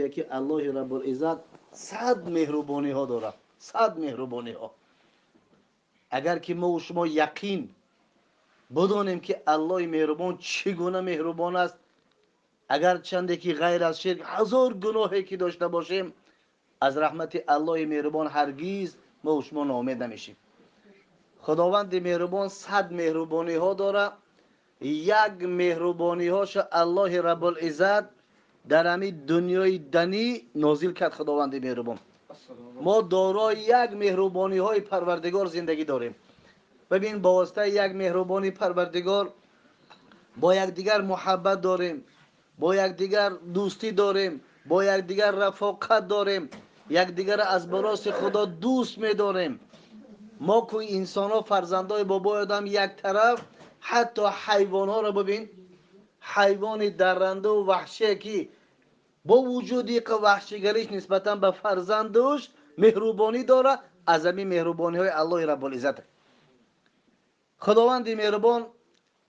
Ки Аллоҳи Раббулиззат 100 меҳрубониҳо дорад, 100 меҳрубониҳо. Агар ки мо шумо яқин бидонем, ки Аллоҳи меҳрубон чӣ гуна меҳрубон аст, агар чанде ки ғайр аз ширк ҳазор гуноҳе ки дошта бошем, аз раҳмати Аллоҳи меҳрубон ҳаргиз мо шумо ноумед намешем. Худованди меҳрубон 100 меҳрубониҳо дорад. Як меҳрубониҳоша Аллоҳи Раббулиззат дар ҳамин дунёи данӣ нозил кард. Худованди меҳрубон, мо дорои як меҳрубониҳои Парвардигор зиндагӣ дорем. Бибин, ба воситаи як меҳрубонии Парвардигор бо якдигар муҳаббат дорем, бо якдигар дӯстӣ дорем, бо якдигар рафоқат дорем, якдигарро аз бароси Худо дӯст медорем. Мо ку инсонҳо, фарзандои бобои Одам як тараф, ҳатто ҳайвонҳоро бибин, ҳайвони даррандаву ваҳшие, ки бо вуҷуди ваҳшигариш нисбатан ба фарзандуш меҳрубонӣ дорад, аз ҳамин меҳрубониҳои Аллоҳи Раббулиззат. Худованди меҳрубон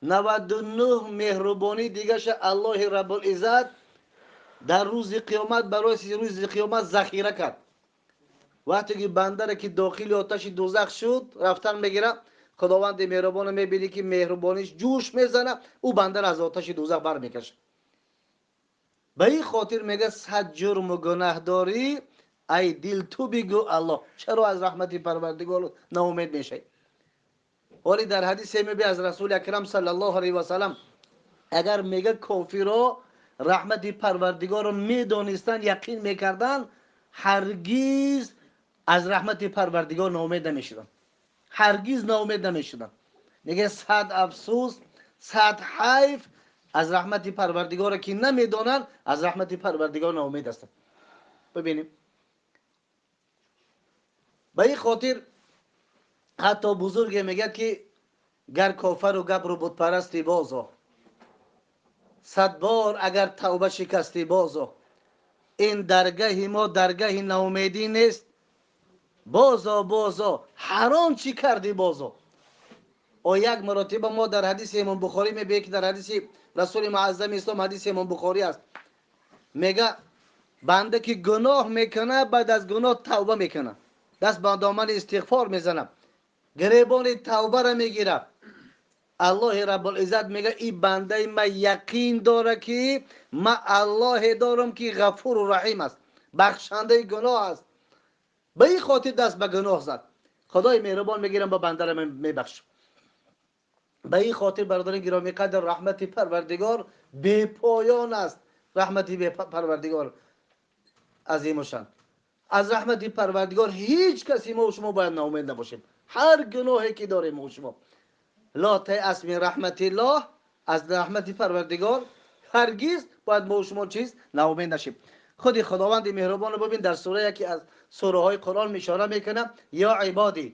99 меҳрубонӣ дигаша Аллоҳи Раббулиззат дар рӯзи қиёмат, барои рӯзи қиёмат захира кард. Вақте ки бандаре ки дохили оташи дӯзах шуд, рафтан мегирад, Худованди меҳрубонро мебинӣ, ки меҳрубониш ҷӯш мезанад, ӯ бандаро аз оташи дӯзах бармекашад. Ба ин хотир мегӯяд: 100 ҷурму гунаҳ дорӣ, ай дил, ту бигӯ Аллоҳ, чаро аз раҳмати Парвардигор ноумед мешавӣ? Ҳоли дар ҳадисе мебӣ аз Расули Акрам саллаллоҳу алайҳи васаллам, агар, мега, кофиро раҳмати Парвардигорро медонистанд, яқин мекарданд, ҳаргиз аз раҳмати Парвардигор ноумед намешуданд, ҳаргиз ноумед намешуданд. Мега: сад афсӯс, сад ҳайф, аз раҳмати Парвардигоре ки намедонанд, аз раҳмати Парвардигор ноумед ҳастанд. Бибинем, ба ин хотир ҳатто бузурге мегӯяд, ки гар кофару габру бутпарасти, бозо, 100 бор агар тавба шикастӣ, бозо, ин даргаҳи мо даргаҳи ноумедӣ нест. Бозо, бозо, ҳар он чӣ кардӣ, бозо. О як маротиба мо дар ҳадиси Имом Бухорӣ мебинем, ки дар ҳадиси Расули Муаззами Ислом, ҳадиси Имом Бухорӣ аст, мега: банда ки гуноҳ мекунад, баъд аз гуноҳ тавба мекунад, даст ба домани истиғфор мезанад, гиребони тавбаро мегирад, Аллоҳи Раббулиззат мега: ин бандаи ма яқин дора, ки ма Аллоҳе дорам, ки Ғафуру Раҳим аст, бахшандаи гуноҳ аст. Ба ин хотир даст ба гуноҳ зад. Худои меҳрубон мегирам, ба бандаро мебахшам. Ба ин хотир, бародари гиромӣ қадр, раҳмати Парвардигор бепоён аст. Раҳмати Парвардигор азимушан. Аз раҳмати Парвардигор ҳеҷ каси мо шумо бояд ноумед набошем. Ҳар гуноҳе ки дорем мо шумо, ла тайас мин раҳматиллоҳ, аз раҳмати Парвардигор ҳаргиз бояд мо шумо чиз ноумед нашем. Худи Худованди меҳрубонро бибин, дар сура, яке аз сураҳои Қуръон ишора мекунад: ё ибодӣ.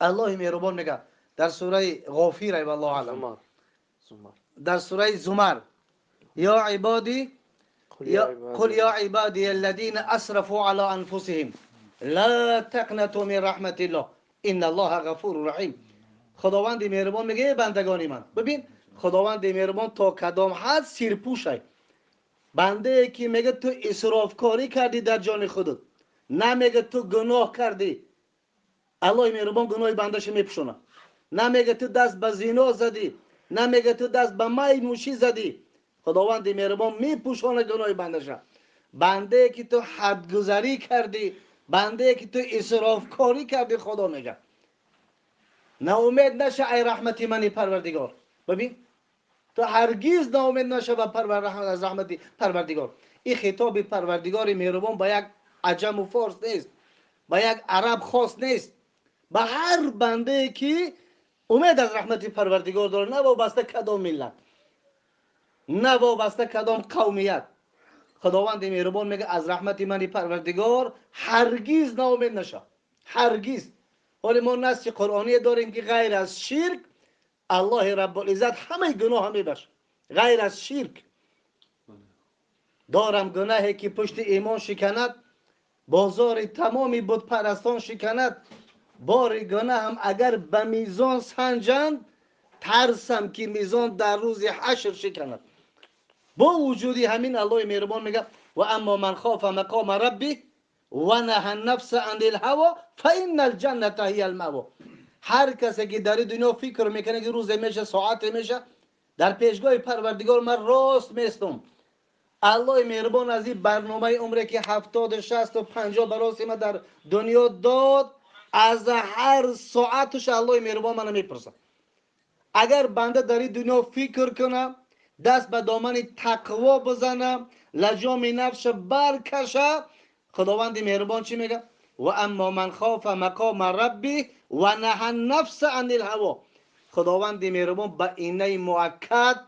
Аллоҳи меҳрубон мегӯяд дар сураи Ғофир, валлоҳу аълам, дар сураи Зумар: ё ибодӣ, قل يا عبادي الذين أسرفوا على أنفسهم لا تقنطوا من رحمة الله إن الله غفور رحيم. خداوند مهربان میگه: بندگانی من. ببین، خداوند مهربان تا کدام حد سیرپوشه. بنده که میگه تو اسرافکاری کردی در جان خودت، نه میگه تو گناه کردی، الله مهربان گناه بندش میپوشونه. نه میگه تو دست به زنا زدی، نه میگه تو دست به می نوشی زدی، خداوند مهربان میپوشونه گناه بندش. بنده که تو حدگذری کردی، بنده که تو اسرافکاری کردی، خدا میگه ناامید نشه ای رحمتی منی پروردگار. ببین، تو هرگز ناامید نشه به از رحمتی پروردگار. این خطاب پروردگار مهربان با یک عجم و فارس نیست، با یک عرب خاص نیست، به هر بنده که امید از رحمتی پروردگار داره، نه وابسته کدام ملت، نه وابسته کدام قومیت. خداوند مهربان میگه از رحمت من پروردگار هرگز ناامید نشه، هرگز. حالا ما نص قرآنی داریم که غیر از شرک الله رب العزت همه گناه میبخشه، غیر از شرک. دارم گناهی که پشت ایمان شکند، بازار تمامی بت پرستان شکند. بار گناهم اگر به میزان سنجند، ترسم که میزان در روز حشر شکند. با وجودی همین الله مهربان میگه و اما من خاف مقام ربه و نهى النفس عن الهوى فان الجنه هي المأوى. هر کسی که در دنیا فکر میکنه که روز میشه، ساعت میشه، در پیشگاه پروردگار من راست میستم، الله مهربان از این برنامه عمره که 70 60 و 50 براسی ما در دنیا داد، از هر ساعتش الله مهربان منو میپرسه. اگر بنده در این دنیا فکر کنه، دست به دامن تقوا بزنه، لجام نفس برکشه، خداوند مهربان چی میگه؟ و اما من خاف مقام ربی و نهى النفس عن الهوى. خداوند مهربان به اینه مؤکد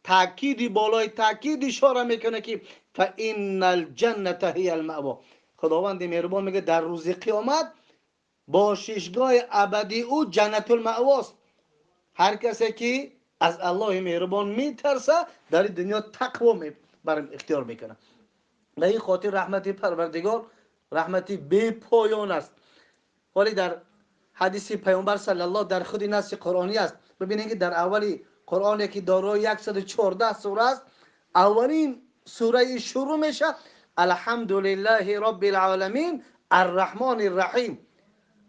تاکیدی بالای تاکید اشاره میکنه که فان الجنه هي المأوى. خداوند مهربان میگه در روز قیامت باششگاه ابدی او جنت المأواست. هر کسی که از الله مهربان میترسه در دنیا تقوا بر اختیار میکنه. به این خاطر رحمت پروردگار رحمتی بی پایان است. ولی در حدیث پیامبر صلی الله در خود نص قرآنی است. ببینید که در اولی قرآن که دارای 114 سوره است، اولین سوره شروع میشه الحمدلله رب العالمین الرحمن الرحیم.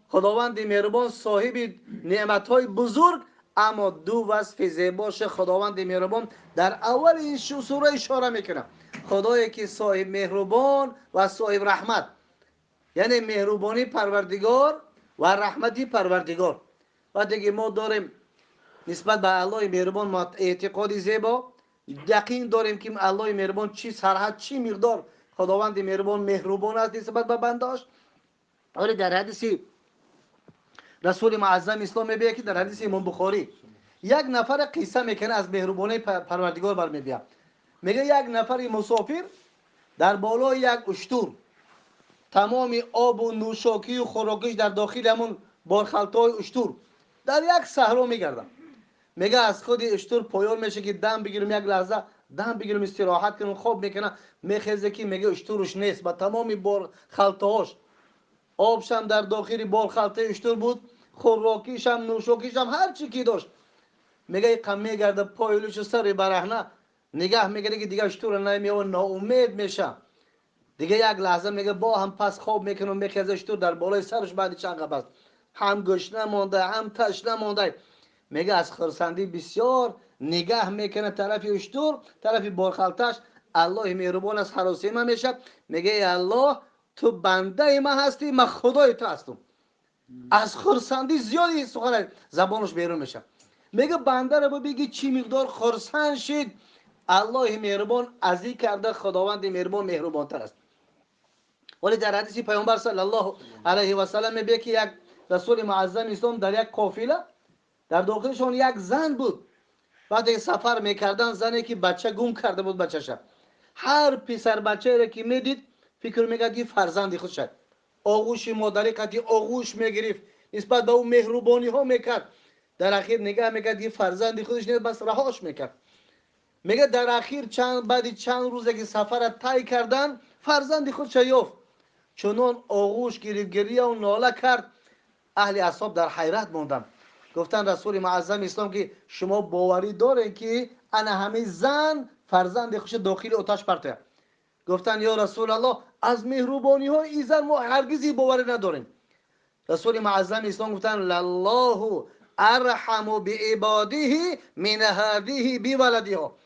خداوند مهربان صاحب نعمت‌های بزرگ، اما دو وصف زیباش خداوند مهربان در اول این سوره اشاره میکنه. خدایی که صاحب مهربان و صاحب رحمت، یعنی مهربانی پروردگار و رحمتی پروردگار. وقتی که ما داریم نسبت به الله مهربان ما اعتقاد زیبا، یقین داریم که الله مهربان چی سرحد چی مقدار خداوند مهربان مهربان است نسبت به بنداش. ولی در حدیث رسول معظم اسلام میگه که در حدیث امام بخاری یک نفر قصه میکنه از مهربانی پروردگار برمیبیا. میگه یک نفر مسافر در بالای یک اشتر، تمام آب و نوشاکی و خوراکیش در داخل همون بارخلطهای اشتر، در یک صحرا میگردم. میگه از خود اشتر پایان میشه که دم بگیرم، یک لحظه دم بگیرم، استراحت کنم، خواب میکنم. میخیزه که میگه اشترش نیست، با تمام بارخلطهاش، آبشم در داخل بارخلطه اشتر بود، خوراکیشم، نوشاکیشم، هر چی که داشت. میگه ایقا میگرده پایلوش سر برهنه نگاه میگره که دیگه اشتر نمیه و ناامید میشه. دیگه یک لحظه میگه با هم پس خواب میکنم، میخیزه اشتر در بالای سرش بعد چند قفس، هم گشنه مانده هم تشنه مانده. میگه از خرسندی بسیار نگاه میکنه طرف اشتر، طرف بارخلطش. الله مهربان از حراسیمه میشه، میگه ای الله تو بنده ما هستی، من خدای تو هستم. از خرسندی زیادی سخن زبانش بیرون میشه. میگه بنده رو بگی چی مقدار خرسند شید. الله مهربان از این کرده خداوند مهربان مهربانتر است. ولی در حدیث پیامبر صلی الله علیه و سلم میگه که یک رسول معظم اسلام در یک قافله، در داخلشون یک زن بود. وقتی سفر میکردن، زنی که بچه گم کرده بود بچه‌ش، هر پسر بچه را که میدید فکر میکرد که فرزند خودش است. آغوش مادری قطعی آغوش میگرفت، نسبت به او مهربانی ها میکرد. در اخیر نگاه میکرد که فرزند خودش نیست، بس رهاش میکرد. میگه در اخیر بعد چند روزه که سفر طی کردن، فرزند خودش یافت. چنان آغوش گرفت، گریه و ناله کرد. اهل اصحاب در حیرت ماندن. گفتن رسول معظم اسلام که شما باوری دارین که انا همه زن فرزند خودش داخل آتش پرته؟ گفتن یا رسول الله از مهربانی های این زن ما هرگز باوری نداریم. رسول معظم اسلام گفتن لله ارحم بعباده من هذه بولدها.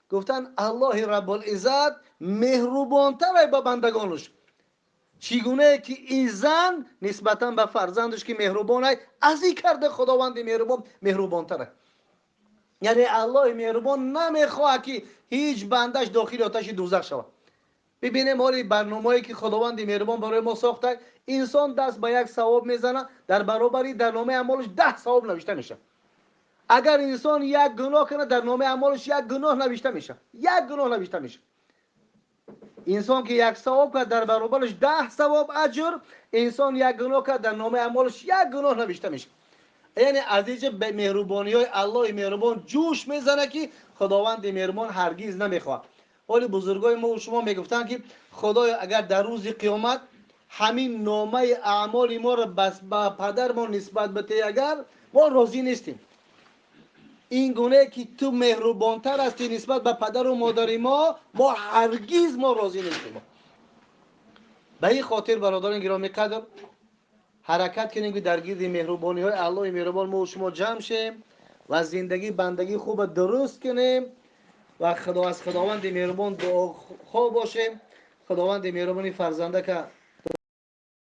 گفتن الله رب العزت مهربانتر به بندگانش، چگونه که این زن نسبتا به فرزندش که مهربان است، از این کرده خداوند مهربان مهربانتره. یعنی الله مهربان نمیخواد که هیچ بندش داخل آتش دوزخ شود. ببینیم حالی برنامه‌ای که خداوند مهربان برای ما ساخته، انسان دست به یک ثواب میزنه، در برابری در نامه اعمالش 10 ثواب نوشته میشه. اگر انسان یک گناه کنه، در نامه اعمالش یک گناه نوشته میشه، یک گناه نوشته میشه. انسان که یک ثواب کرد در برابرش 10 ثواب اجر، انسان یک گناه کرد در نامه اعمالش یک گناه نوشته میشه. یعنی از اینجا به مهربانی های الله مهربان جوش میزنه که خداوند مهربان هرگز نمیخواد. ولی بزرگای ما و شما میگفتن که خدایا اگر در روز قیامت همین نامه اعمال ما را بس به پدر ما نسبت بده، اگر ما راضی نیستیم. Ин гуна ки ту меҳрубонтар ҳастӣ нисбат ба падару модари мо, мо ҳаргиз мо розӣ нестем. Ба ин хотир, бародарони гиромӣ қадр, ҳаракат кунем, ки дар гирди меҳрубониҳои Аллоҳи меҳрубон мо шумо ҷамъ шем ва зиндагӣ бандагии хуба дуруст кунем ва худо аз Худованди меҳрубон дуохоҳ бошем. Худованди меҳрубони фарзандака